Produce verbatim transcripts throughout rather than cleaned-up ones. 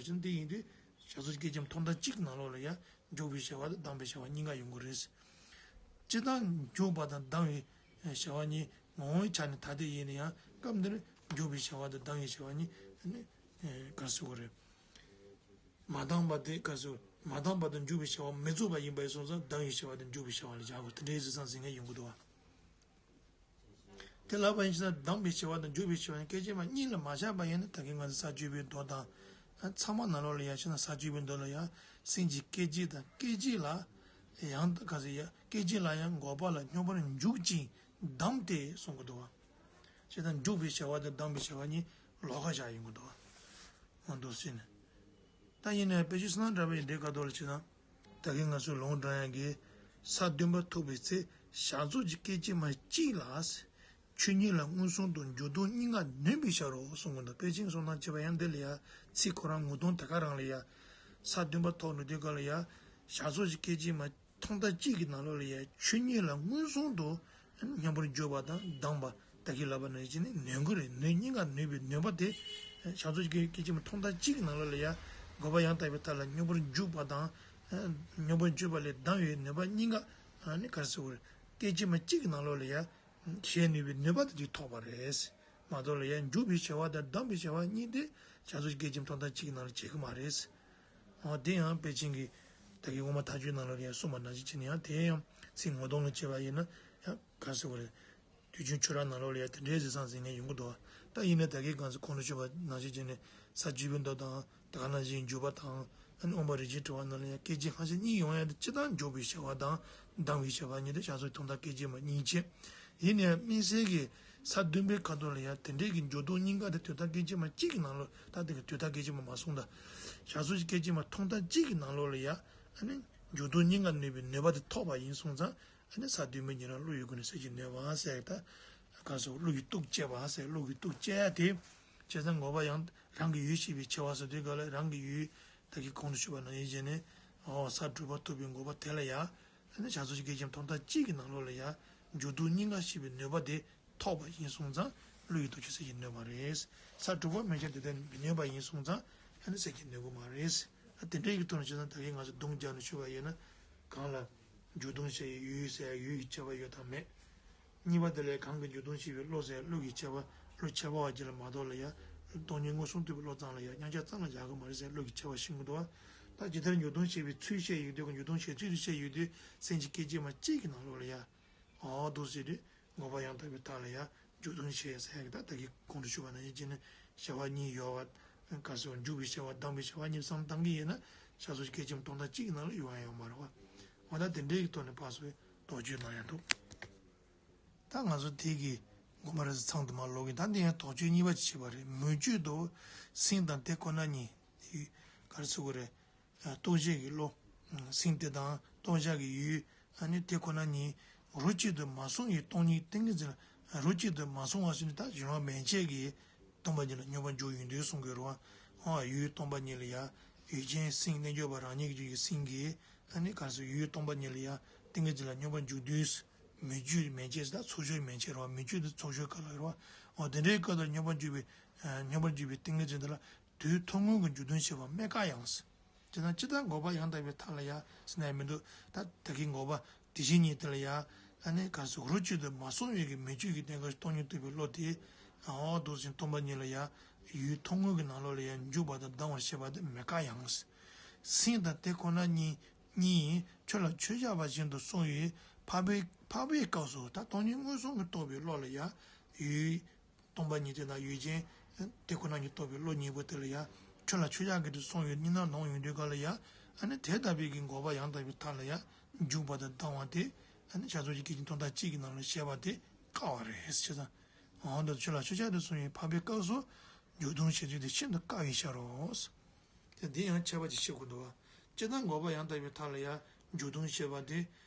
ཕྱིན་དེ་ཡིན་དུས་བྱ་སོགས་ཀྱི་སྐད་ཅིག་མ་ཐོག་མཐའ་གཅིག་གི་ནང་ལོགས་ལ་ཡང་འཇུག་པའི་བྱ་བ་དང་སྡང་བའི་བྱ་བ་གཉིས་ཀ་ཡོང་གི་རེད། སྤྱིར་བཏང་འཇུག་པ་དང་སྡང་བའི་བྱ་བ་གཉིས་ངོ་བོའི་ཆ་ནས་ཐ་དད་ཡིན་ན་ཡང་སྐབས་འདིར་འཇུག་པའི་བྱ་བ་དང་སྡང་བའི་བྱ་བ་གཉིས་ནི་ག་རེ་ཟེར་དགོས་རེད། མ་སྡང་བ་དེ་ག་རེ་ཟེར། མ་སྡང་བ་དང་འཇུག་པའི་བྱ་བ་མི་རྫོགས་པ་ཡིན་པ་ཡིན་སོང་ཙང་སྡང་བའི་བྱ་བ་དང་འཇུག་པའི་བྱ་བ་ལ་སྦྱར་དགོས། དེ་འདྲའི་ཟེར་སང་ཟིན་མཁན་ཡོང་གི་འདུག་བ། དེ་ལབ་པ་ཡིན་ཕྱིན་ན་སྡང་བའི་བྱ་བ་དང་འཇུག་པའི་བྱ་བ་ཡང་སྐད་ཅིག་མ་གཉིས་ལ་མ་བཞག་པ་ཡིན་ན་ད་གིན་ང་ཚོ་ས་བཅུ་པའི་མདོ་དང་། ཚང་མ་ནང་ལོགས་ལ་ཡང་ཕྱིན་ན་ས་བཅུ་པའི་མདོ་ལ་ཡང་སེམས་ཀྱི་སྐད་ཅིག་དང་སྐད་ཅིག་ལ་ཡང་ག་ཟེར་ཡ། སྐད་ཅིག་ལ་ཡང་འགོག་པ་ལ་སྙོམས་པར་འཇུག་ཅིང་བསྡམས་ཏེ་གསུང་གི་འདུག་བ། བྱས་ཙང་འཇུག་པའི་བྱ་བ་དང་སྡང་བའི་བྱ་བ་གཉིས་ལོགས་ཀ་བཞག་ཡོང་གི་འདུག་བ། འོ་འདུག་སེ་ནས། ད་ཡིན་ནའི་དཔེ་ཆ་བསོད་ནམས་གྲགས་པའི་འདི་ཁ་ཐོག་ལ་ཕྱིན་ན། ད་གིན་ང་ཚོས་ལུང་དྲངས་ཡག་གི་ས་བདུན་པ་ཐོབ་པའི་ཚེ་བྱ་རྫོགས་ཀྱི་སྐད་ཅིག་མ་གཅིག་ལ། ཆོས་ཉིད་ལ་མངོན་སུམ་དུ་འཇུག་ལྡོག་གཉིས་ཀ་ནོན་པའི་ཕྱིར་རོ་གསུང་གི་འདུག་དཔེ་ཅན་བསོད་ནམས་ཅེས་པ་ཡང་འདི་ལ་ཡང་ཚིག་ཁོ་རང་ངོ་གདོང་དེ་ག་རང་ལ་ཡང་། ས་བདུན་པ་ཐོབ་ནས་དེ་ག་ལ་ཡང་། བྱ་རྫོགས་ཀྱི་སྐད་ཅིག་མ་ཐོག་མཐའ་གཅིག་གི་ནང་ལོགས་ལ་ཡང་ཆོས་ཉིད་ལ་མངོན་སུམ་དུ་སྙོམས་པར་འཇུག་པ་དང་སྡང་བ། ད་གིན་ལབ་པ་ནང་བཞིན་ནི་ནོན་གྱི་རེད། ནོན་གཉིས་ཀ་ནོན་པའི་ནོན་པ་དེ། བྱ་རྫོགས་ཀྱི་སྐད་ཅིག་མ་ཐོག་མཐའ་གཅིག་གི་ནང་ལོགས་ལ་ཡང་འགོག་པ་ཡང་དག་པའི་མཐའ་ལ་སྙོམས་པར་འཇུག་པ་དང་། སྙོམས་པར་འཇུག་པ་ལས་ལྡང་བའི་ནོན་པ་གཉིས་ཀ་ནི་ག་རེ་ཟེར་དགོས་རེད། སྐད་ཅིག་མ་གཅིག་གི་ནང་ལོགས་ལ་ཡང་། ཞེས་ནུས་པའི་ནུས་པ་དེ་དུས་ཐོགས་པ་རེད། མ་གཏོགས་ལ་ཡང་འཇུག་པའི་བྱ་བ་དང་སྡང་བའི་བྱ་བ་གཉིས་དེ་བྱ་རྫོགས་ཀྱི་སྐད་ཅིག་མ་ཐོག་མཐའ་གཅིག་གི་ནང་ལ་བྱེད་ཀྱི་མ་རེད། འོ་དེ་ཡང་དཔེ་ཅན་གྱི་ད་གིན་དབུ་མ་ཐལ་འགྱུར་ནང་ལོགས་ལ་ཡང་གསུངས་པ་ནང་བཞིན་བྱས་ནས་ཡང་དེ་ཡང་ཚིག་ངོ་གདོང་ལ་བྱས་པ་ཡིན་ན་ཡང་ག་རེ་ཟེར་དགོས་རེད། དུས་རྒྱུན་ཆོས་ར་ནང་ལོགས་ལ་ཡང་དེ་འདྲའི་ཟེར་སང་ཟིན་མཁན་ཡོང་གི་འདུག་ད་ཡིན་ན་ད་གིན་གོང་དུ་ཞུས་པ་ནང་བཞིན་བྱས་ནས་ས་བཅུ་པའི་མདོ་དང་། དེ་ག་ནང་བཞིན་འཇུག་པ་དང་། ཨ་ནི་དབུ་མ་རིགས་ཀྱི་དྲི་བ་ནང་ལ་ཡང་སྐད་ཅིག་ཧ་ཅང་གཉིས་ཡོང་ཡ་དེ་སྤྱིར་བཏང་འཇུག་པའི་བྱ་བ་དང་སྡང་བའི་བྱ་བ་གཉིས་དེ་བྱ་རྫོགས་ཐོག་མཐའ་སྐད་ཅིག་མ་གཉིས་བྱས། ཡིན་ནའི་དམིགས་བསལ་གྱི་ས་བདུན་པའི་ཁ་ཐོག་ལ་ཡང་དེ་འདྲའི་གི་འཇུག་ལྡོག་གཉིས་ཀ་དེ་དུས་མཐའ་སྐད་ཅིག་མ་གཅིག་གི་ནང་ལོགས། ད་དེ་གི་དུས་མཐའ་སྐད་ཅིག་མ་མ་གསུངས་ད། བྱ་རྫོགས་ཀྱི་སྐད་ཅིག་མ་ཐོག་མཐའ་གཅིག་གི་ནང་ལོགས་ལ་ཡང་ཨ་ནི་འཇུག་ལྡོག་གཉིས་ཀ་ནོན་པའི་ནུས་པ་དེ་ཐོབ་པ་ཡིན་སོང་ཙང་། ཨ་ནི་ས་བདུན་པ་ཉིད་རང་བློ་ཡི་སྒོ་ནས་གསལ་བྱེད་ནོན་པ་ཟེར་ད། ག་རེ་ཟེར། བློ་ཡི་རྟོགས་བཅད་པ་ཟེར། བློ་གི་རྟོགས་བཅད་ཡ་དེ། བྱས་ཙང་འགོག་པ་ཡང་རང་གི་ཡུལ་ཤེས་པའི་ཆེ་བ་ཟེར་དུས་ག་ལ་རང་གི་ཡུལ་ད་གིན་གོང་དུ་ཞུས་པ་ནང་བཞིན་བྱས་ནས། འོ་ས་དྲུག་པ་ཐོབ་པའི་འགོག་པ་དེ་ལ་ཡང་། ཨ་ནི་བྱ་རྫོགས་ཀྱི་སྐད་ཅིག་མ་ཐོག་མཐའ་གཅིག་གི་ནང་ལོགས་ལ་ཡང་འཇུག་ལྡོག་གཉིས་ཀ་ཤེས་པའི་ནུས་པ་དེ་ཐོབ་པ་ཡིན་སོང་ཙང་བློ་ཡི་རྟོགས་བཅད་གསལ་བྱེད་ནོན་པ་རེད། ས་དྲུག་པ་མན་ཆད་དེ་ལྟར་མི་ནོན་པ་ཡིན་སོང་ཙང་ཨ་ནི་གསལ་བྱེད་ནོན་གྱི་མ་རེད། ཨ་དེ་འདྲའི་གི་ཐོག་ནས་བྱས་ཙང་ད་གིན་ང་ཚོ་སྡོམ་རྒྱག་ནས་ཞུས་པ་ཡིན་ན། གང་ལ། འཇུག་ལྡོག་ཤེས་པའི་ཡུལ་ཟེར་ཡུལ་གྱི་ཁྱད་པར་ཡོད་དམ་མེད། གཉིས་པ་དེ་ལས་གང་གིས་འཇུག་ལྡོག་ཤེས་པའི་བློ་ཟེར་བློ་གི་ཁྱད་པར། བློ་ཁྱད་པར་བ་གཅིག་ལ་མ་གཏོགས་ལ་ཡང་སྟོང་ཉིད་མངོན་སུམ་རྟོགས་པའི་བློ་ཙམ་ལ་ཡང་མཉམ་གཞག་ཙམ་ལ་བཞག་གི་མ་རེད་ཟེར་བློ་གི་ཁྱད་པར་ཤེས་དགོས་འདུག་བ། ད་ཇི་ལྟར་འཇུག་ལྡོག་ཤེས་པའི་ཚུལ་བཤད་ཡོད་དུས་འཇུག་ལྡོག་བྱེད་ཚུལ་དེ་བཤད་ཡོད་དུས་སེམས་ཀྱི་སྐད་ཅིག་མ་གཅིག་གི་ནང་ལོགས་ལ་ཡང་། འོ་འདུག་ཟེར་དུས་འགོག་པ་ཡང་དག་པའི་མཐའ་ལ་ཡང་འཇུག་ལྡོག་ཤེས་ཟེར་ཡག་གི་ད་ལྟ་གི་གོང་དུ་ཞུས་པ་ནང་བཞིན་བྱས་ནས་བྱ་བ་གཉིས་ཡོད་པ། ག་རེ་ཟེར། འཇུག་པའི་བྱ་བ་སྡང་བའི་བྱ་བ་གཉིས་སམ་བཏང་གི་ཡིན་ན་བྱ་རྫོགས་ཀྱི་སྐད་ཅིག་མ་ཐོག་མཐའ་གཅིག་གི་ནང་ལ་ཡོང་ཡ་ཡོད་མ་རེད་བ། འོ་ད་དེ་འདྲའི་གི་ཐོག་ནས་ཕར་ཚུར་དོགས་གཅོད་གནང་ཡ་འདུག་ད་ང་ཚོ་དེ་གི་དགོངས་པ་རེད་ཟེར་ཚང་དུ་མ་ལོག་གི། ད་འདི་ཡང་དོགས་གཅོད་གཉིས་པ་ཅིག་བྱས་པ་རེད། མོས་བརྗོད་དུ་སེམས་དང་དེ་ཁོ་ན་ཉིད། ག་རེ་ཟེར་དགོས་རེད། རྟོགས་བྱེད་ཀྱི་བློ། སེམས་དེ་དང་རྟོགས་བྱ་གི་ཡུལ། ཨ་ནི་དེ་ཁོ་ན་ཉིད་རོ་གཅིག་ཏུ་མ་སོང་བའི་སྟོང་ཉིད་ཏིང་ངེ་འཛིན་ལ། རོ་གཅིག་ཏུ་མ་སོང་བ་ཟེར་ནས་ད་གཞན་དབང་མན་ཆད་ཀྱིས་སྟོང་པ་ཉིད་ལ་སྙོམས་པར་འཇུག་ཡོང་དུས་གསུང་གི་རེད་བ། ཡུལ་སྟོང་པ་ཉིད་ལ་ཡང་ཡུལ་ཅན་སེམས་རྣལ་འབྱོར་པ་རང་ཉིད་ཀྱི་རྒྱུད་ཀྱི་སེམས་ཀྱིས་ཨ་ནི་ག་རེ་ཟེར། ཡུལ་སྟོང་པ་ཉིད་ལ་ཡང་ཏིང་ངེ་འཛིན་ལ་སྙོམས་པར་འཇུག་དུས། མོས་བརྗོད་མན་ཆད་ཟེར་ད་ཚོགས་ཆོས་མན་ཆད་རེད་བ། མོས་བརྗོད་དེ་ཚོགས་ཆོས་སྐབས་ལ་རེད་བ། འོ་དེ་འདྲའི་སྐབས་དུ་སྙོམས་པར་འཇུག་པའི། སྙོམས་པར་འཇུག་པའི་ཏིང་ངེ་འཛིན་དེ་ལ། དུས་ཐུང་ངུ་གི་འཇུག་ལྡོག་ཤེས་པ་སྨྲས་ཁག་ཡང་། ཇི་ལྟར་ཇི་ལྟར་འགོག་པ་ཡང་དག་པའི་མཐའ་ལ་ཡང་ཟེར་ན་ཡང་མི་འདུག་ད་ད་གིན་འགོག་པ་དེ་བཞིན་ཉིད་དེ་ལ་ཡང་ཨ་ནི་ག་རེ་ཟེར། རོ་གཅིག་ཏུ་མ་སོང་བའི་གི་མོས་བརྗོད་ཀྱི་གནས་སྐབས་སྟོང་ཉིད་རྟོགས་པའི་བློ་དེ། འོ་འདུག་སེ་སྟོང་པ་ཉིད་ལ་ཡང་ཡུལ་ཐུང་ངུ་གི་ནང་ལོགས་ལ་ཡང་འཇུག་པ་དང་སྡང་བར་བྱེད་པ་དེ་སྨྲས་ཁག་ཡང་། སེམས་དང་དེ་ཁོ་ན་ཉིད་གཉིས་ཆོས་ལ་ཆོས་བཞག་པ་བཞིན་དུ་སོང་བའི་འཕགས་པའི་འཕགས་པའི་སྐབས་སུ་ད་སྟོང་ཉིད་མངོན་སུམ་གྱིས་རྟོགས་པའི་བློ་ལ་ཡང་ཡུལ། སྟོང་པ་ཉིད་དེ་དང་ཡུལ་ཅན་དེ་ཁོ་ན་ཉིད་རྟོགས་པའི་བློ་གཉིས་པོ་དེ་ལ་ཡང་ཆོས་ལ་ཆོས་བཞག་གི་དུ་སོང་བའི་གཉིས་སྣང་ནང་ཡོང་དུས་ག་ལ་ཡང་ཨ་ནི་དེ་ལྟ་བུའི་གི་འགོག་པ་ཡང་དག་པའི་མཐའ་ལ་ཡང་འཇུག་པ་དང་སྡང་བ་དེ་ཨ་ནི་བྱ་རྫོགས་ཀྱི་སྐད་ཅིག་མ་ཐོག་མཐའ་གཅིག་གི་ནང་ལ་བཤད་པ་དེ་དཀའ་བ་རེད་ཟེར་ཙང་། འོ་འདི་ཆོས་ལ་ཆོས་བཞག་ཏུ་སོང་བའི་འཕགས་པའི་སྐབས་སུ་འཇུག་ལྡོག་བྱེད་ཚུལ་དེ་ཤིན་ཏུ་དཀའ་བའི་ཕྱིར་རོ། དེ་འདི་ཡང་ཁྱད་པར་ཅིག་ཤེས་དགོས་འདུག་བ། སྤྱིར་བཏང་འགོག་པ་ཡང་དག་པའི་མཐའ་ལ་ཡང་འཇུག་ལྡོག་བྱེད་པ་དེ།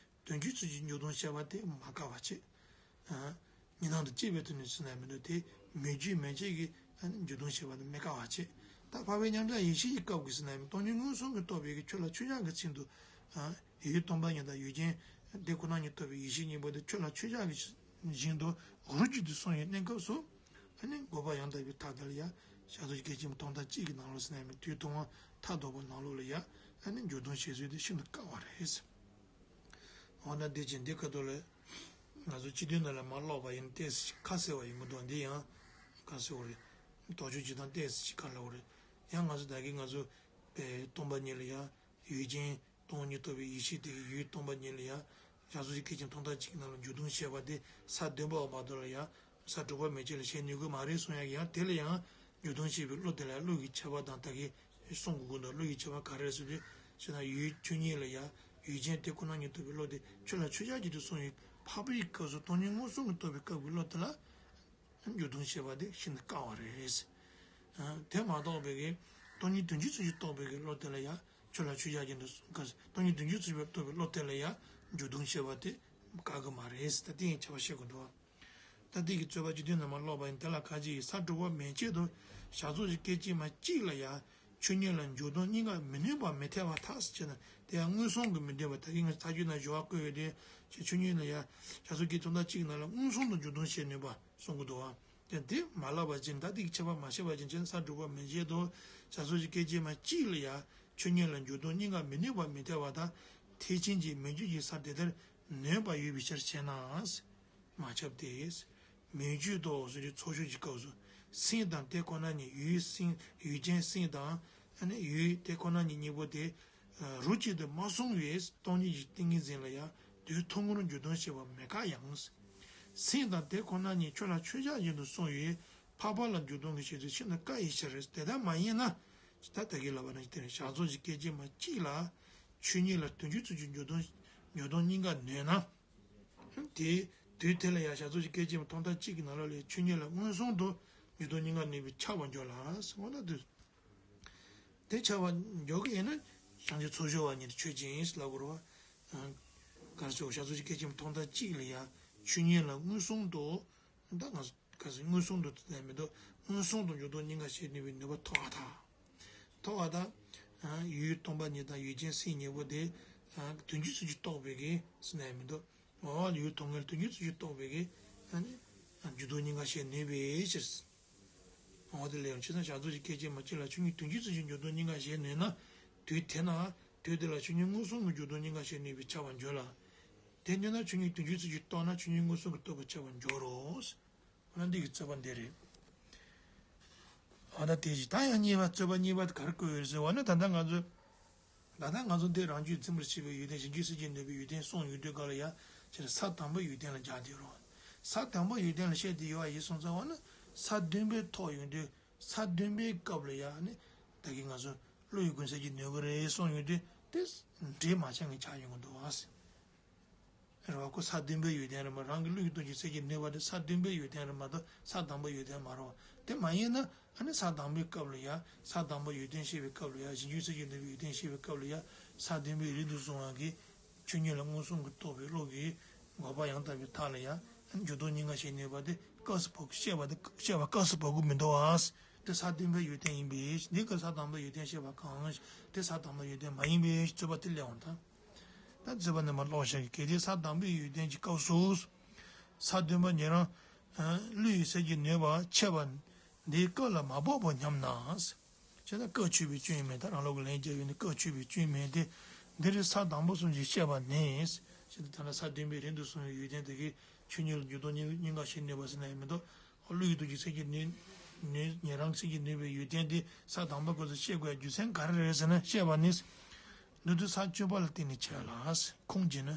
དོན་སྤྱིའི་ཚུལ་གྱིས་འཇུག་ལྡོག་བྱེད་པ་དེ་མ་དཀའ་བ་བྱེད། གཉིས་སྣང་དང་བཅས་པའི་དོན་ནི་ཟེར་ན་མི་འདུག་དེ་མོས་བརྗོད་མན་ཆད་ཀྱིས་འཇུག་ལྡོག་བྱེད་པ་དེ་མི་དཀའ་བ་བྱེད། ད་འཕགས་པའི་མཉམ་གཞག་ཡེ་ཤེས་ཀྱི་སྐབས་ཀྱི་ཟེར་ན་ཡང་སྟོང་ཉིད་མངོན་སུམ་གྱིས་རྟོགས་པའི་གི་ཆོས་ལ་ཆོས་བཞག་གི་ཚུལ་དུ། ཡུལ་སྟོང་པ་ཉིད་དང་ཡུལ་ཅན་དེ་ཁོ་ན་ཉིད་རྟོགས་པའི་ཡེ་ཤེས་གཉིས་པོ་དེ་ཆོས་ལ་ཆོས་བཞག་གི་བཞིན་དུ་རོ་གཅིག་ཏུ་སོང་བའི་གནས་སྐབས་སུ། ཨ་ནི་འགོག་པ་ཡང་དག་པའི་མཐའ་དེ་ལ་ཡང་ ཞག་ཚོ་སྐད་ཅིག་མ་ཐོག་མཐའ་གཅིག་གི་ནང་ལོགས་ཟེར་ན་ཡང་མི་དུས་ཐུང་བ་མཐའ་ལྡོག་པ་ནང་ལོགས་ལ་ཡ་ཨ་ནི་འགྱུར་ལྡོག་བྱེད་ཚུལ་དེ་ཤིན་ཏུ་དཀའ་བ་རེད། འོ་ན་འདི་བྱས་འདི་ཁ་ཐོག་ལ་ང་ཚོ་སྤྱི་དོན་ནང་ལ་མ་ཀློག་པ་ཡིན་ཏོག་ཙམ་ཁ་གསལ་བ་ཡིན་གྱི་འདུག་འདི་ཡང་ཁ་གསལ་བ་རེད། དོགས་གཅོད་བྱེད་སྟངས་ཏོག་ཙམ་ཁ་ལ་བ་རེད། ཡང་ང་ཚོ་ད་གིན་ང་ཚོ་པའི་སྟོང་པ་ཉིད་ལ་ཡ་ཡུལ་ཅན་སྟོང་ཉིད་རྟོགས་པའི་ཡེ་ཤེས་དེ་གི་ཡུལ་སྟོང་པ་ཉིད་ལ་ཡ་ཞག་ཚོ་གཅིག་སྐད་ཅིག་མ་ཐོག་མཐའ་གཅིག་གི་ནང་ལ་འགྱུར་ལྡོག་བྱེད་པ་དེ་ས་བདུན་པ་བ་མ་གཏོགས་ལ་ཡ་ས་དྲུག་པ་མན་ཆད་ལ་བྱེད་ནུས་ཀྱི་མ་རེད་གསུང་ཡག་གི་ཡང་དེ་ལ་ཡང་འགྱུར་ལྡོག་བྱེད་པའི་བློ་དེ་ལ་བློ་གི་ཁྱབ་པ་དང་ད་གིན་གསུང་དགོས་ཀྱི་འདུག་བློ་ཡི་ཁྱབ་པ་ག་རེ་རེད་ཟེར་དུས་ཞེ་ན་ཡུལ་ཆོས་ཉིད་ལ་ཡ་ཡུལ་ཅན་དེ་ཁོ་ན་ཉིད་རྟོགས་པའི་བློ་དེ་ཆོས་ལ་ཆོས་ཅན་གྱི་དུ་གསུངས་ཡོད། འཕགས་པའི་སྐབས་སུ་སྟོང་ཉིད་མངོན་སུམ་གྱིས་རྟོགས་པའི་སྐབས་ཀྱི་བློ་དེ་ལ་འགྱུར་ལྡོག་བྱེད་པ་དེ་ཤིན་ཏུ་དཀའ་བ་རེད། དེ་མ་གཏོགས་པའི་གི་སྟོང་ཉིད་དོན་སྤྱི་ཚུལ་གྱིས་རྟོགས་པའི་གི་བློ་དེ་ལ་ཡ་ཆོས་ལ་ཆོས་ཅན་གྱི་དུ་སྟོང་ཉིད་དོན་སྤྱི་ཚུལ་གྱིས་རྟོགས་པའི་བློ་དེ་ལ་ཡ་འགྱུར་ལྡོག་བྱེད་པ་དེ་དཀའ་གི་མ་རེད། ད་དེ་ཡང་ཁྱད་པར་ཤེས་དགོས་འདུག་ད་ལྟའི་གི་རྩོད་པ་བཅུ་བདུན་ནང་མ་ཀློག་པ་ཡིན་དེ་ལ་ཁ་ཅིག་ཡིན། ས་དྲུག་པ་མན་ཆད་དུ་ཞག་ཚོགས་ཀྱི་སྐད་ཅིག་མ་གཅིག་ལ་ཡང་ཆོས་ཉིད་ལ་འགྱུར་ལྡོག་གཉིས་ཀ་མི་གནས་པ་མི་འཐད་པར་ཐལ་ཟེར་བྱས་ན་དེ་ཡང་མངོན་སུམ་གྱིས་མི་འདོད་པ་ད་གིན་ང་ཚོ་ཐག་གཅོད་ན་སྦྱོར་བ་བཀོད་ཡོད་དེ་ཆོས་ཉིད་ལ་ཡང་ཞག་ཚོགས་ཀྱི་ཐོག་མཐའ་གཅིག་ནང་ལ་མངོན་སུམ་དུ་འགྱུར་ལྡོག་བྱེད་ནུས་པ་གསུང་གི་འདུག་བ། དེ་འདི་མ་ལབ་པ་ཅིན་ད་ལྟའི་ཁྱད་པར་མ་ཤེས་པ་ཅིན་བྱས་ན་ས་དྲུག་པ་མན་ཆད་དུ་ཞག་ཚོགས་ཀྱི་སྐད་ཅིག་མ་གཅིག་ལ་ཡང་ཆོས་ཉིད་ལ་འགྱུར་ལྡོག་གཉིས་ཀ་མི་གནས་པ་མི་འཐད་པ་དང་ཐེག་ཆེན་གྱི་མན་ཆད་ཀྱི་ས་དེ་ལྟར་ནོན་པ་ཡོད་པའི་ཕྱིར་བྱས་ན། མ་ཁྱབ་སྟེ། མན་ཆད་དུ་ཟེར་དུས་ཚོགས་ཞུགས་ཀྱི་སྐབས་སུ་སེམས་དང་དེ་ཁོ་ན་ཉིད་ཡུལ་སེམས་ཡུལ་ཅན་སེམས་དང་ཨ་ནི་ཡུལ་དེ་ཁོ་ན་ཉིད་གཉིས་པོ་དེ་རོ་གཅིག་ཏུ་མ་སོང་བའི་སྟོང་ཉིད་ཀྱི་ཏིང་ངེ་འཛིན་ལ་ཡང་དུས་ཐུང་ངུར་འགྱུར་ལྡོག་བྱེད་པ་མེད་ཀ་ཡང་། སེམས་དང་དེ་ཁོ་ན་ཉིད་ཆོས་ལ་ཆོས་ཅན་བཞིན་དུ་སོང་བའི་འཕགས་པ་ལ་འགྱུར་ལྡོག་གི་བྱེད་ཚུལ་ཤིན་ཏུ་དཀའ་བའི་ཕྱིར། དེ་ལྟར་མ་ཡིན་ན། ད་ད་གིན་ལབ་པ་ནང་བཞིན་དེ་ནི་ཞག་ཚོགས་ཀྱི་སྐད་ཅིག་མ་གཅིག་ལ་ཆོས་ཉིད་ལ་དོན་སྤྱི་ཚུལ་གྱི་འགྱུར་ལྡོག་འགྱུར་ལྡོག་གཉིས་ཀ་ནོན་ན། དེ་དུས་དེ་ལ་ཡང་ཞག་ཚོགས་ཀྱི་སྐད་ཅིག་མ་ཐོག་མཐའ་གཅིག་གི་ནང་ལོགས་ལས་ཆོས་ཉིད་ལ་མངོན་སུམ་དུ་འགྱུར་ལྡོག་གཉིས་ཀ་ནོན་པས་ཁྱབ་པར་འགྱུར་ལ་ཟེར་འོ་ན་དུས། དེ་ཁྱབ་པར་འགྱུར་གྱི་ཡིན་ན་བྱང་ཆུབ་ཚོགས་ཞུགས་པ་ཉིད་ཆོས་ཅན་ཡིན་ལབ་དགོས་རེད་བ། ག་རེ་ཟེར་ཞག་ཚོགས་ཀྱི་སྐད་ཅིག་མ་ཐོག་མཐའ་གཅིག་ལ་ཡང་ཆོས་ཉིད་ལ་མངོན་སུམ་དུ་ད་ང་ཚོ། ག་ཟེར་མངོན་སུམ་དུ་དེ་མི་འདུག་མངོན་སུམ་དུ་འགྱུར་ལྡོག་གཉིས་ཀ་བྱེད་ནུས་པའི་ནུས་པ་ཐོབ་པ་དང་། ཐོབ་པ་དང་། ཡུལ་སྟོང་པ་ཉིད་དང་ཡུལ་ཅན་སེམས་གཉིས་པོ་དེ། དོན་སྤྱི་ཚུལ་གྱིས་རྟོགས་པའི་གི་ཟེར་ན་ཡང་མི་འདུག་འོ་ཡུལ་སྟོང་ཉིད་དོན་སྤྱི་ཚུལ་གྱིས་རྟོགས་པའི་གི། འགྱུར་ལྡོག་གཉིས་ཀ་བྱེད་ནུས་པའི་ཕྱིར། འོ་དེ་ལས་ཡང་ཕྱི་ནང་ཞག་ཚོགས་ཀྱི་སྐད་ཅིག་མ་གཅིག་ལ་ཆོས་ཉིད་དོན་སྤྱི་ཚུལ་གྱིས་འགྱུར་ལྡོག་གཉིས་ཀ་བྱེད་ནུས་ན། དུས་དེ་ན། དུས་དེ་ལ་ཆོས་ཉིད་མངོན་སུམ་གྱིས་འགྱུར་ལྡོག་གཉིས་ཀ་བྱེད་ནུས་པས་ཁྱབ་པར་འགྱུར་ལ། དེ་ནུས་ན་ཆོས་ཉིད་དོན་སྤྱི་ཚུལ་གྱིས་རྟོགས་ན་ཆོས་ཉིད་མངོན་སུམ་གྱིས་རྟོགས་པས་ཁྱབ་པར་འགྱུར་རོ། འོ་ན་འདི་གི་རྩོད་པ་འདི་རེད། འོ་ན་དེ་བཞིན་ད་ཡང་གཉིས་པ་རྩོད་པ་གཉིས་པ་དེ་ག་རེ་བཀོད་ཡོད་ཟེར་བ་ན་ད་ལྟ་ང་ཚོས། ད་ལྟ་ང་ཚོ་འདི་རང་རྒྱུད་འཛིན་པར་བྱེད་པའི་ཡོན་ཏན་གཞན་རྒྱུད་སེམས་བསྐྱེད་ནུས་པའི་ཡོན་ཏན་གསུངས་ཡོང་དུས་ག་ལ་ཡ། ཕྱིར་ས་དང་པོའི་ཡོན་ཏན་ལ་སྦྱར་ཏེ་ཡོད་རེད། ས་དང་པོའི་ཡོན་ཏན་ལ་བཤད་དེ་ཡོད་པ་ཡིན་སོང་ཙང་བ་ན་ས་བདུན་པའི་ཐོག་ཡོང་དུས་ས་བདུན་པའི་སྐབས་ལ་ཡ་ནི་ད་གིན་ང་ཚོ་བློ་ཡི་སྒོ་ནས་སེམས་བསྐྱེད་ནུས་ཀྱི་རེད་གསུངས་ཡོང་དུས་དེ་འདྲེས་མ་བྱས་ངས་ཆགས་ཡོང་གི་འདུག་ཨ། རེད་བ། ཁོ་ས་བདུན་པའི་ཡོན་ཏན་རེད་མ་རང་གི་བློ་ཡི་སྟོབས་ཀྱིས་སེམས་བསྐྱེད་ནུས་པ་དེ་ས་བདུན་པའི་ཡོན་ཏན་རེད་མ་གཏོགས་ས་དང་པོའི་ཡོན་ཏན་མ་རེད་བ། དེ་མ་ཡིན་ན་ཨ་ནི་ས་དང་པོའི་སྐབས་ལ་ཡ་ས་དང་པོའི་ཡོན་ཏན་བཤད་པའི་སྐབས་ལ་ཡ་གཞན་རྒྱུད་སེམས་བསྐྱེད་ནུས་པའི་ཡོན་ཏན་བཤད་པའི་སྐབས་ལ་ཡ་ས་བདུན་པའི་རིང་དུ་སོང་བ་གི་ཆོས་ཉིད་ལ་མངོན་སུམ་གྱིས་རྟོགས་པའི་བློ་གི་འགོག་པ་ཡང་དག་པའི་མཐའ་ལ་ཡ་ཨ་ནི་འགྱུར་ལྡོག་གཉིས་ཀ་བྱེད་ནུས་པ་དེ་སྐབས་སུ་བབ་བཤད་པ་དེ་བཤད་པ་སྐབས་སུ་བབ་ཀྱི་མི་འདུག་ཨ། དེ་ས་བདུན་པའི་ཡོན་ཏན་ཡིན་པས་འདི་སྐབས་ས་དང་པོའི་ཡོན་ཏན་བཤད་པ་གང་དེ་ས་དང་པོའི་ཡོན་ཏན་མ་ཡིན་པའི་རྩོད་པ་དེ་སླེབས་འོང་ད། ད་རྩོད་པ་རྣམ་པ་ཀློག་བྱ་གི་གལ་ཏེ་ས་དང་པོའི་ཡོན་ཏན་གྱི་སྐབས་སུ། ས་བདུན་པ་ཉན་རང་། བློ་ཡི་སེམས་བསྐྱེད་ནུས་པ་ཆད་པ། འདིའི་སྐབས་ལ་མ་བབ་པར་སྙམ་ན། བྱས་ན་སྐབས་ཆོད་པའི་སྐྱོན་མེད་ད་རང་ལུགས་ཀྱི་ལན་རྒྱག་ཡོད་ནི་སྐབས་ཆོད་པའི་སྐྱོན་མེད་དེ། འདིར་ས་དང་པོ་གསུམ་གྱིས་བཤད་པ་ནི། བྱས་ན་ད་ལྟ་ས་བདུན་པའི་རིང་དུ་སོང་བའི་ཡོན་ཏན་དེ་གིས་ཆོས་ཉིད་ལ་འགྱུར་ལྡོག་གཉིས་གཉིས་ཀ་བྱེད་ནུས་པ་ཟེར་ན་ཡང་མི་འདུག་བློ་ཡི་སྟོབས་ཀྱིས་སེམས་བསྐྱེད་ནུས་ནུས་ཉན་རང་སེམས་བསྐྱེད་ནུས་པའི་ཡོན་ཏན་དེ་ས་དང་པོ་སྐབས་སུ་བཤད་དགོས་ཡ་རྒྱུ་མཚན་ག་རེ་རེད་ཟེར་ན་བཤད་པ་ནི། མདོར་བསྡུས་ས་བཅུ་པ་ལ་བརྟེན་ནས་བྱས་ལ། ཁུངས་བྱས་ན།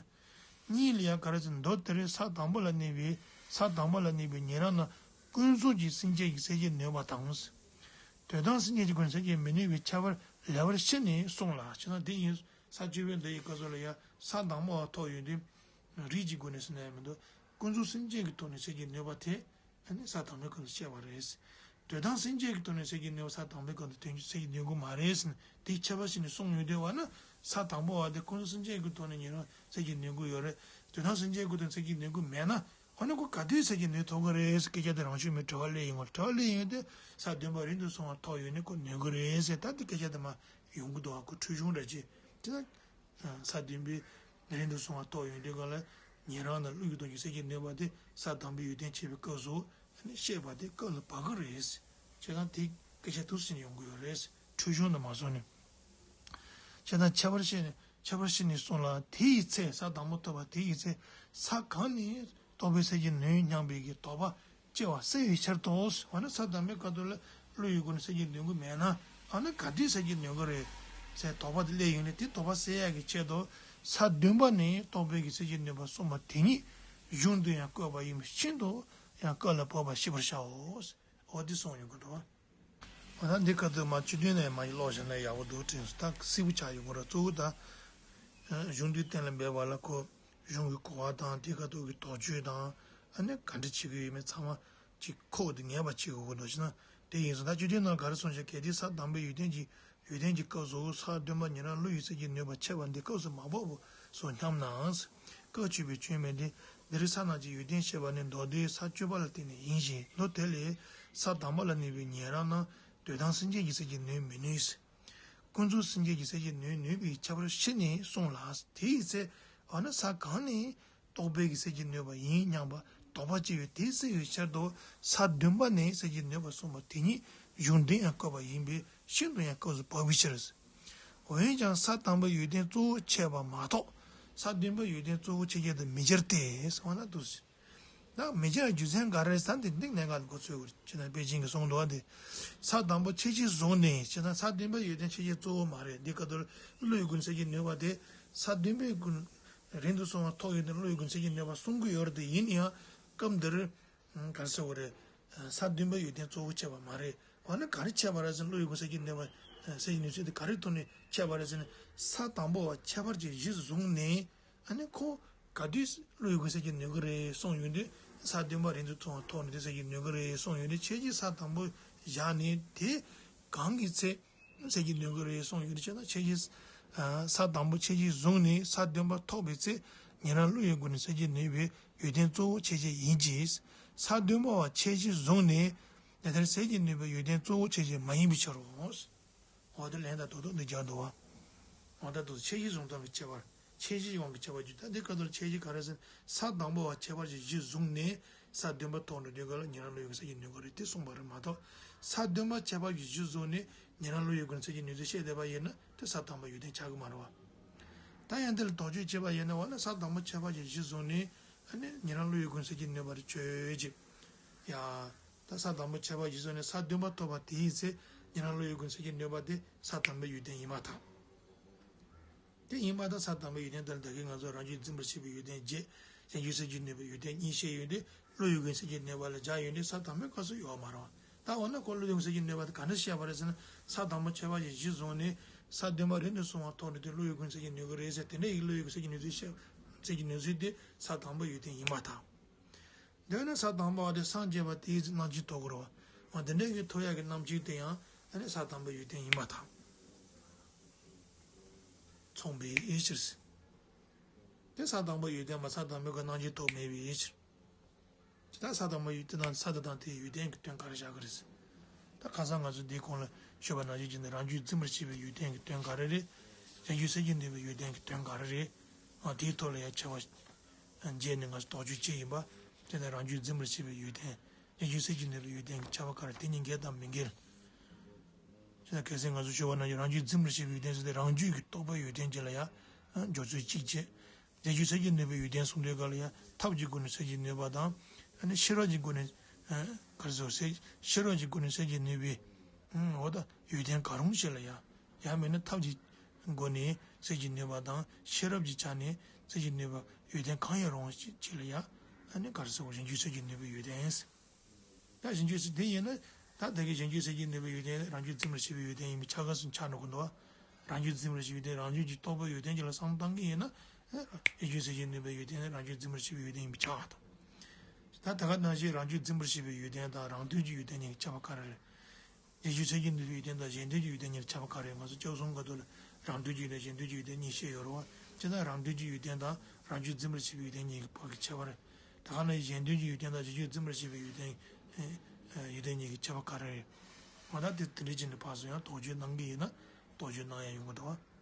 གཉིས་ལ་ཡང་ག་རེ་ཟེར་མདོ་དེར་ས་དང་པོ་ལ་གནས་པའི་ས་དང་པོ་ལ་གནས་པའི་ཉན་རང་རྣམས་ཀུན་རྫོབ་ཀྱི་སེམས་ཅན་གྱི་སེམས་བསྐྱེད་ནུས་པ་དང་། དོན་དམ་སེམས་ཅན་གྱི་སྒོ་ནས་སེམས་བསྐྱེད་མི་ནུས་པའི་ཁྱད་པར་ལེགས་པར་ཕྱེ་ནས་གསུངས་ལ་བྱས་ན་དེ་ཡིན། ས་བཅུ་པའི་མདོ་ཡི་སྐབས་སུ་ལ་ཡང་ས་དང་པོ་བ་ཐོག་ཡོད་དུས། རིགས་ཀྱི་སྒོ་ནས་ཟེར་ན་ཡང་མི་འདུག་ཀུན་རྫོབ་སེམས་ཅན་གྱི་ཐོག་ནས་སེམས་བསྐྱེད་ནུས་པ་དེ་ཨ་ནི་ས་དང་པོའི་སྐབས་སུ་བཤད་པ་རེད། དོན་དམ་སེམས་ཅན་གྱི་ཐོག་ནས་སེམས་བསྐྱེད་ནུས་པ་ས་དང་པོའི་སྐབས་སུ་དོན་སེམས་བསྐྱེད་ནུས་ཀྱི་མ་རེད་ཟེར་ནས་དེའི་ཁྱད་པར་ཕྱེ་ནས་གསུངས་ཡོང་དུས་བ་ན་ས་དང་པོ་བ་དེ་ཀུན་རྫོབ་སེམས་ཅན་གྱི་ཐོག་ནས་ཉན་རང་སེམས་བསྐྱེད་ནུས་ཀྱི་ཡོད་རེད། དོན་དམ་སེམས་ཅན་གྱི་ཐོག་ནས་སེམས་བསྐྱེད་ནུས་ཀྱི་མེད་ན་ཨ་ནི་ཁོ་ག་དུས་སེམས་བསྐྱེད་ནུས་ཐུབ་ཀྱི་རེད་ཟེར་སྐད་ཆ་དེ་རང་ཤུགས་མེད་དྲི་བ་སླེབས་ཡོང་གི་རེད། དྲི་བ་སླེབས་ཡོང་དུས་ས་བདུན་པ་རིང་དུ་སོང་བ་ཐོག་ཡོད་ནས་ཁོ་ནུས་ཀྱི་རེད་ཟེར་ད་དེ་སྐད་ཆ་དེ་མ་ཡོང་གི་འདུག་བ་ཁོ་འཁྲུལ་གཞུང་འདྲ་ཅིག་དེ་ན། ས་བདུན་པའི་རིང་དུ་སོང་བ་ཐོག་ཡོང་དུས་ག་ལ་ཉན་རང་དང་བློ་ཡི་སྟོབས་ཀྱིས་སེམས་བསྐྱེད་ནུས་པ་དེ་ས་དང་པོའི་ཡོན་ཏན་ཕྱེ་བའི་སྐབས་སུ་བཤད་པ་དེ་སྐབས་ལ་བབ་ཀྱི་རེད། བྱས་ཙང་དེ་ སྐད་ཆ་འདུག་སེ་ཡོང་གི་ཡོད་རེད། འཁྲུལ་གཞུང་དུ་མ་སོང་ནས། བྱས་ཙང་ཁྱད་པར་ཤེས་ནས་ཁྱད་པར་ཤེས་ནས་གསུངས་ལ། དེ་ཡི་ཚེ་ས་དང་པོ་ཐོབ་པ་དེ་ཡི་ཚེ་ས་གང་ནས་རྟོགས་པའི་སད་ཀྱི་ནུས་སྙམ་པའི་གི་དོགས་པ་སྐྱེ་བ་སེལ་བའི་ཕྱིར་དུ། འོ་ན་ས་དང་པོའི་སྐབས་དུ་ལ་བློ་ཡི་སྒོ་ནས་སད་ཀྱི་ནུས་ཀྱི་མེད་ན། ཨ་ན་ག་དུས་སད་ཀྱི་ནུས་ཀྱི་རེད་ཟེར་དོགས་པ་དེ་སླེབས་ཡོང་ནས། དེ་དོགས་པ་སེལ་ཡག་གི་ཆེད་དུ་ས་བདུན་པ་ནས་རྟོགས་པའི་གི་སད་ཀྱི་ནུས་པ་གསུངས་པ་དེ་ཉིད་གཞུང་དུ་ཡང་བཀོད་པ་ཡིན་པས་ཤིན་ཏུ་ཡང་བཀའ་ལ་བབ་པ་ཤེས་པར་བྱའོ། འོ་དེ་གསུངས་ཡོང་གི་འདུག། འོ་ན་འདི་སྐབས་དུ་མ་བཅུ་བདུན་ནས་མ་ཡི་ཀློག་བཞག་ན་ཡག་པོ་འདུག་དྲན་སོང་། ད་སིལ་བུ་ཆགས་ཡོང་གི་རེད། གཙོ་བོ་ད་གཞུང་དུས་གཏན་ལ་འབེབས་པ་ལ་ཁོ་གཞུང་གི་གོ་བ་དང་། དེ་སྐབས་དུ་གི་དོགས་གཅོད་དང་། ཨ་ནི་ག་འདྲ་བྱེད་ཀྱི་ཡོད་མེད་ཚང་མ་ཅིག་ཁོག་དེ་ངེས་པ་བྱེད་དགོས་ཀྱི་འདུག་ཅེ་ན། དེ་ཡིན་སོང་། ད་བཅུ་བདུན་ནང་ག་རེ་གསུངས་ཤག། གལ་ཏེ་ས་དང་པོའི་ཡོན་ཏན་གྱི་ཡོན་ཏན་གྱི་སྐབས་སུ་ས་བདུན་པ་ཉིད་རང་བློ་ཡི་སད་ཀྱི་ནུས་པ་ཁྱད་པར་འདི་སྐབས་སུ་མ་བབ་བོ་སོ་སྙམ་ན། བཀའ་ཆོས་པའི་ཆོས་མིན་ཏེ། འདིར་ས་རྣམས་ཀྱི་ཡོན་ཏན་བཤད་པ་ནི་མདོ་སྡེའི་ས་བཅུ་པ་ལ་བརྟེན་ནས་ཡིན་ཞིང་། མདོ་དེ་ལས་ས་དང་པོ་ལ་གནས་པའི་ཉན་རང་རྣམས་དོན་དམ་སེམས་ཅན་གྱི་སད་ཀྱི་ནུས་མི་ནུས། ཀུན་རྫོབ་སེམས་ཅན་གྱི་སད་ཀྱི་ནུས་ནུས་པའི་ཁྱད་པར་ཕྱེ་ནས་གསུངས་ལ། དེ་ཡི་ཚེ་འོ་ན་ས་གང་ནས་རྟོགས་པའི་གི་སད་ཀྱི་ནུས་པ་ཡིན་སྙམ་པ་དོགས་པ་སྐྱེ་བས། དེ་སེལ་བའི་ཕྱིར་དུ་ས་བདུན་པ་ནས་སད་ཀྱི་ནུས་པ་གསུངས་པ་དེ་ཉིད་གཞུང་འདི་ཡང་བཀོད་པ་ཡིན་པས་ཤིན་ཏུ་ཡང་སྐབས་སུ་བབ་པའི་ཕྱིར། འོན་ཀྱང་ས་དང་པོའི་ཡོན་ཏན་གཙོ་བོ་འཆད་པ་མ་གཏོགས་ས་བདུན་པའི་ཡོན་ཏན་གཙོ་བོ་འཆད་རྒྱུ་དེ་མི་འགྱུར་ཏེ་ཟེར་བ་ན་འདུག་ཟེར། ད་མི་འགྱུར་རྒྱུ་མཚན་ག་རེ་ཟེར་ན། དེ་འདི་གནད་འགག་ལ་མགོ་ཚོས་དགོས་རེད། ཅེ་ན་པེ་ཅིང་གིས་གསུངས་འདུག་བ། དེ་ས་དང་པོ་ཁྱད་ཆོས་བཟུང་ནས། ཅེ་ན་ས་བདུན་པའི་ཡོན་ཏན་འཆད་རྒྱུ་གཙོ་བོ་མ་རེད། འདི་སྐབས་དུ་བློ་ཡི་སྒོ་ནས་སད་ཀྱི་ནུས་པ་དེ་ས་བདུན་པའི་སྒོ་ནས་རིང་དུ་སོང་བ་ཐོག་ཡོད་དེ་བློ་ཡི་སྒོ་ནས་སད་ཀྱི་ནུས་པ་གསུང་གི་ཡོད་རེད། དེ་ཡིན་ཡང་སྐབས་འདིར་ག་རེ་ཟེར་དགོས་རེད། ས་བདུན་པའི་ཡོན་ཏན་གཙོ་བོ་འཆད་པ་མ་རེད། འོ་ན་ག་རེ་འཆད་པ་རེད་ཟེར་ན། བློ་ཡི་སྒོ་ནས་སད་ཀྱི་ནུས་པ་སད་ཀྱི་ནུས་ཚུལ་དེ་ག་རེའི་ཐོག་ནས་འཆད་པ་རེད་ཟེར་ན། ས་དང་པོ་བ་ཁྱད་པར་གྱི་གཞི་བཟུང་ནས། ཨ་ནི་ཁོ་ག་དུས་བློ་ཡི་སྒོ་ནས་སད་ཀྱི་ནུས་ཀྱི་རེད་གསུངས་ཡོང་དུས། ས་བདུན་པ་རིང་དུ་སོང་བ་ཐོག་ནས་དེ་སད་ཀྱི་ནུས་ཀྱི་རེད་གསུངས་ཡོང་དུས། ཁྱད་ཆོས་ས་དང་པོ་བཞག་ནས་དེ་གང་གི་ཚེ་སད་ཀྱི་ནུས་ཀྱི་རེད་གསུངས་ཡོང་དུས། ཅེ་ན་ཁྱད་ཆོས་ས་དང་པོ་ཁྱད་ཆོས་བཟུང་ནས་ས་བདུན་པ་ཐོབ་པའི་ཚེ་ཉན་རང་བློ་ཡི་སྒོ་ནས་སད་ཀྱི་ནུས་པའི་ཡོན་ཏན་གཙོ་བོ་འཆད་བྱེད་ཡིན་གྱི། ས་བདུན་པ་བ་ཁྱད་ཆོས་བཟུང་ནས་དེ་ལྟར་སད་ཀྱི་ནུས་པའི་ཡོན་ཏན་གཙོ་བོ་འཆད་བྱེད་མ་ཡིན་པའི་ཕྱིར་རོ། འོ་དེ་ལན་དང་དོ་དོ་འདི་སྦྱར་འདུག་བ། འོ་ད་དུ་ཁྱད་གཞི་བཟུང་སྟངས་ཀྱི་ཁྱད་པར། ཁྱད་གཞིའི་དབང་གིས་ཁྱད་པར་གྱི། ད་འདི་སྐབས་དུ་ཁྱད་གཞི་ག་རེ་ཟེར་ན། ས་དང་པོ་བ་ཁྱད་པར་གྱི་གཞི་བཟུང་ནས་ས་བདུན་པ་ཐོག་ནས་དུས་སྐབས་ལ་ཉན་རང་བློ་ཡི་སྒོ་ནས་སད་ཀྱི་ནུས་ཀྱི་རེད་དེ་གསུངས་པ་རེད་མ་གཏོགས། ས་བདུན་པ་ཁྱད་པར་གྱི་གཞི་བཟུང་ནས་ཉན་རང་བློ་ཡི་སྒོ་ནས་སད་ཀྱི་ནུས་ཚུལ་བཤད་བསྡད་པ་ཡིན་ན་དེ་ས་དང་པོ་ཡོན་ཏན་ཆགས་ཀྱི་མ་རེད་བ། ད་ཡང་འདི་ལ་དོགས་གཅོད་བྱས་པ་ཡིན་ན། འོ་ན་ས་དང་པོ་ཁྱད་པར་གྱི་གཞི་བཟུང་ནས་ཨ་ནི་ཉན་རང་བློ་ཡི་སྒོ་ནས་སད་ཀྱི་ནུས་པ་རེད་ཆོས་ཅིག་ཡ། ད་ས་དང་པོ་ཁྱད་པར་གཞི་བཟུང་ནས་ས་བདུན་པ་ཐོབ་པ་དེའི་ཚེ་ཉན་རང་བློ་ཡི་སྒོ་ནས་སད་ཀྱི་ནུས་པ་དེ་ས་དང་པོའི་ཡོན་ཏན་ཡིན་པར་ཐལ། དེ་ཡིན་པར་ཐལ། ས་དང་པོའི་ཡོན་ཏན་དེ་ལ་ད་གིན་ང་ཚོ་རང་རྒྱུད་འཛིན་པར་བྱེད་པའི་ཡོན་ཏན་བརྒྱད། གཞན་རྒྱུད་སད་ཀྱི་ནུས་པའི་ཡོན་ཏན་གཉིས་བཤད་ཡོད་དེ། བློ་ཡི་སྒོ་ནས་སད་ཀྱི་ནུས་པ་ལ་སྦྱར་ཡོད་དེ། ས་དང་པོའི་སྐབས་སུ་ཡོད་མ་རེད་བ། ད་འོ་ན་ཁོ་བློ་ཡི་སྒོ་ནས་སད་ཀྱི་ནུས་པ་དེ་ག་འདྲ་བཤད་པ་རེད་ཟེར་ན། ས་དང་པོ་ཁྱད་པར་གྱི་གཞི་བཟུང་ནས་ས་བདུན་པ་རིང་དུ་སོང་བ་ཐོག་ནས་དེ་བློ་ཡི་སྒོ་ནས་སད་ཀྱི་ནུས་ཀྱི་རེད་ཟེར། དེ་འདྲ་ཡི་བློ་ཡི་སྒོ་ནས་སད་ཀྱི་ནུས་ཚུལ་བཤད། སད་ཀྱི་ནུས་ཚུལ་དེ་ས་དང་པོའི་ཡོན་ཏན་ཡིན་པར་ཐལ། དེས་ན་ས་དང་པོ་བ་དེ་སངས་རྒྱས་པ་དེའི་རྣམ་མཁྱེན་ཐོབ་དགོས་རེད་བ། འོ་དེ་འདྲ་གི་ཐོབ་ཡག་གི་རྣམ་མཁྱེན་དེ་ཡང་ཨ་ནི་ས་དང་པོའི་ཡོན་ཏན་ཡིན་པར་ཐལ། མཚུངས་པའི་ཕྱིར། དེ་ས་དང་པོའི་ཡོན་ཏན་མ་ས་དང་པོའི་གི་རྣམ་མཁྱེན་ཐོབ་མེད་པའི་ཕྱིར། ད་ས་དང་པོའི་ཡོན་ཏན་དང་ས་དེ་དང་དེའི་ཡོན་ཏན་གྱི་དོན་ག་རེ་བཞག་གི་རེད་ཟེར། ད་ཁ་སང་ང་ཚོ་འདིའི་གོང་ལ་ཞུས་པ་ནང་བཞིན་བྱས་ནས་རང་རྒྱུད་འཛིན་པར་བྱེད་པའི་ཡོན་ཏན་གྱི་དོན་ག་རེ་རེད། གཞན་རྒྱུད་སད་ཀྱི་ནུས་པའི་ཡོན་ཏན་གྱི་དོན་ག་རེ་རེད། ཨ་དེའི་ཐོག་ལ་ཡང་ཁྱད་པར་འབྱེད་ནས་ང་ཚོ་དོགས་གཅོད་བྱས་ཡིན་པ། དེ་ནས་རང་རྒྱུད་འཛིན་པར་བྱེད་པའི་ཡོན་ཏན། གཞན་རྒྱུད་སད་ཀྱི་ནུས་པའི་ཡོན་ཏན་གྱི་ཁྱད་པར་ག་རེ། དེ་གཉིས་འགལ་དང་མི་འགལ། ཅེས་ན་གལ་སྲིད་ང་ཚོ་ཞུ་བ་ནང་བཞིན་རང་རྒྱུད་འཛིན་པར་བྱེད་པའི་ཡོན་ཏན་ཟེར་ཏེ་རང་རྒྱུད་ཀྱི་རྟོགས་པའི་ཡོན་ཏན་གཅིག་ལ་ཡང་སྦྱོར་ཚུལ་གཅིག་བྱས། གཞན་རྒྱུད་སད་ཀྱི་ནུས་པའི་ཡོན་ཏན་གསུང་དུས་སྐབས་ལ་ཡང་ཐབས་ཀྱི་སྒོ་ནས་སད་ཀྱི་ནུས་པ་དང་། ཨ་ནི་ཤེས་རབ་ཀྱི་སྒོ་ནས་ག་རེ་ཟེར། ཤེས་རབ་ཀྱི་སྒོ་ནས་སད་ཀྱི་ནུས་པའི་འོ་ད་ཡོན་ཏན་གང་རུང་ཞིག་ལ་ཡང་། ཡང་མིན་ན་ཐབས་ཀྱི་སྒོ་ནས་སད་ཀྱི་ནུས་པ་དང་ཤེས་རབ་ཀྱི་ཆ་ནས་སད་ཀྱི་ནུས་པ་ཡོན་ཏན་གང་ཡང་རུང་བ་ཞིག་ལ་ཡང་། ཨ་ནི་ག་རེ་ཟེར། གཞན་རྒྱུད་སད་ཀྱི་ནུས་པའི་ཡོན་ཏན། ད་གཞན་རྒྱུད་སད་དེ་ཡིན་ན། ད་ད་གིན་གཞན་རྒྱུད་སད་ཀྱི་ནུས་པའི་ཡོན་ཏན་རང་རྒྱུད་འཛིན་པར་བྱེད་པའི་ཡོན་ཏན་ཡིན་པའི་ཆ་ག་སུ་ཆགས་འགྲོ་གི་འདུག་བ། རང་རྒྱུད་འཛིན་པར་བྱེད་པའི་ཡོན་ཏན་རང་རྒྱུད་ཀྱི་རྟོགས་པའི་ཡོན་ཏན་གཅིག་ལ་བསམ་བཏང་གི་ཡིན་ན། གཞན་རྒྱུད་སད་ཀྱི་ནུས་པའི་ཡོན་ཏན་ནི་རང་རྒྱུད་འཛིན་པར་བྱེད་པའི་ཡོན་ཏན་ཡིན་པའི་ཆ་ག་དང་། ད་ད་ག་ནང་བཞིན་རང་རྒྱུད་འཛིན་པར་བྱེད་པའི་ཡོན་ཏན་དང་རང་དོན་གྱི་ཡོན་ཏན་གཉིས་ཀྱི་ཁྱད་པར་ག་རེ་རེད། གཞན་རྒྱུད་སད་ཀྱི་ནུས་པའི་ཡོན་ཏན་དང་གཞན་དོན་གྱི་ཡོན་ཏན་གཉིས་ཀྱི་ཁྱད་པར་ག་རེ་རེད། ང་ཚོ་སྐྱབས་གསུམ་ག་དུས་ལ་རང་དོན་གྱི་ཡོན་ཏན་གཞན་དོན་གྱི་ཡོན་ཏན་གཉིས་བཤད་ཡོད་རེད་བ། བྱས་ཙང་རང་དོན་གྱི་ཡོན་ཏན་དང་རང་རྒྱུད་འཛིན་པར་བྱེད་པའི་ཡོན་ཏན་གཉིས་ཀྱི་བར་གྱི་ཁྱད་པར་རེད། ད་ག་ནང་བཞིན་གཞན་དོན་གྱི་ཡོན་ཏན་དང་གཞན་རྒྱུད་འཛིན་པར་བྱེད་པའི་ཡོན་ཏན་ཡོན་ཏན་གཉིས་ཀྱི་ཁྱད་པར་ག་རེ་རེད། འོ་ད་དེ་དེ་འདྲ་བྱས་ནས་ཕར་ཚུར་ཡང་དོགས་གཅོད་གནང་གི་ཡིན་ན་དོགས་གཅོད་གནང་ཡ་ཡོང་གི་འདུག་བ།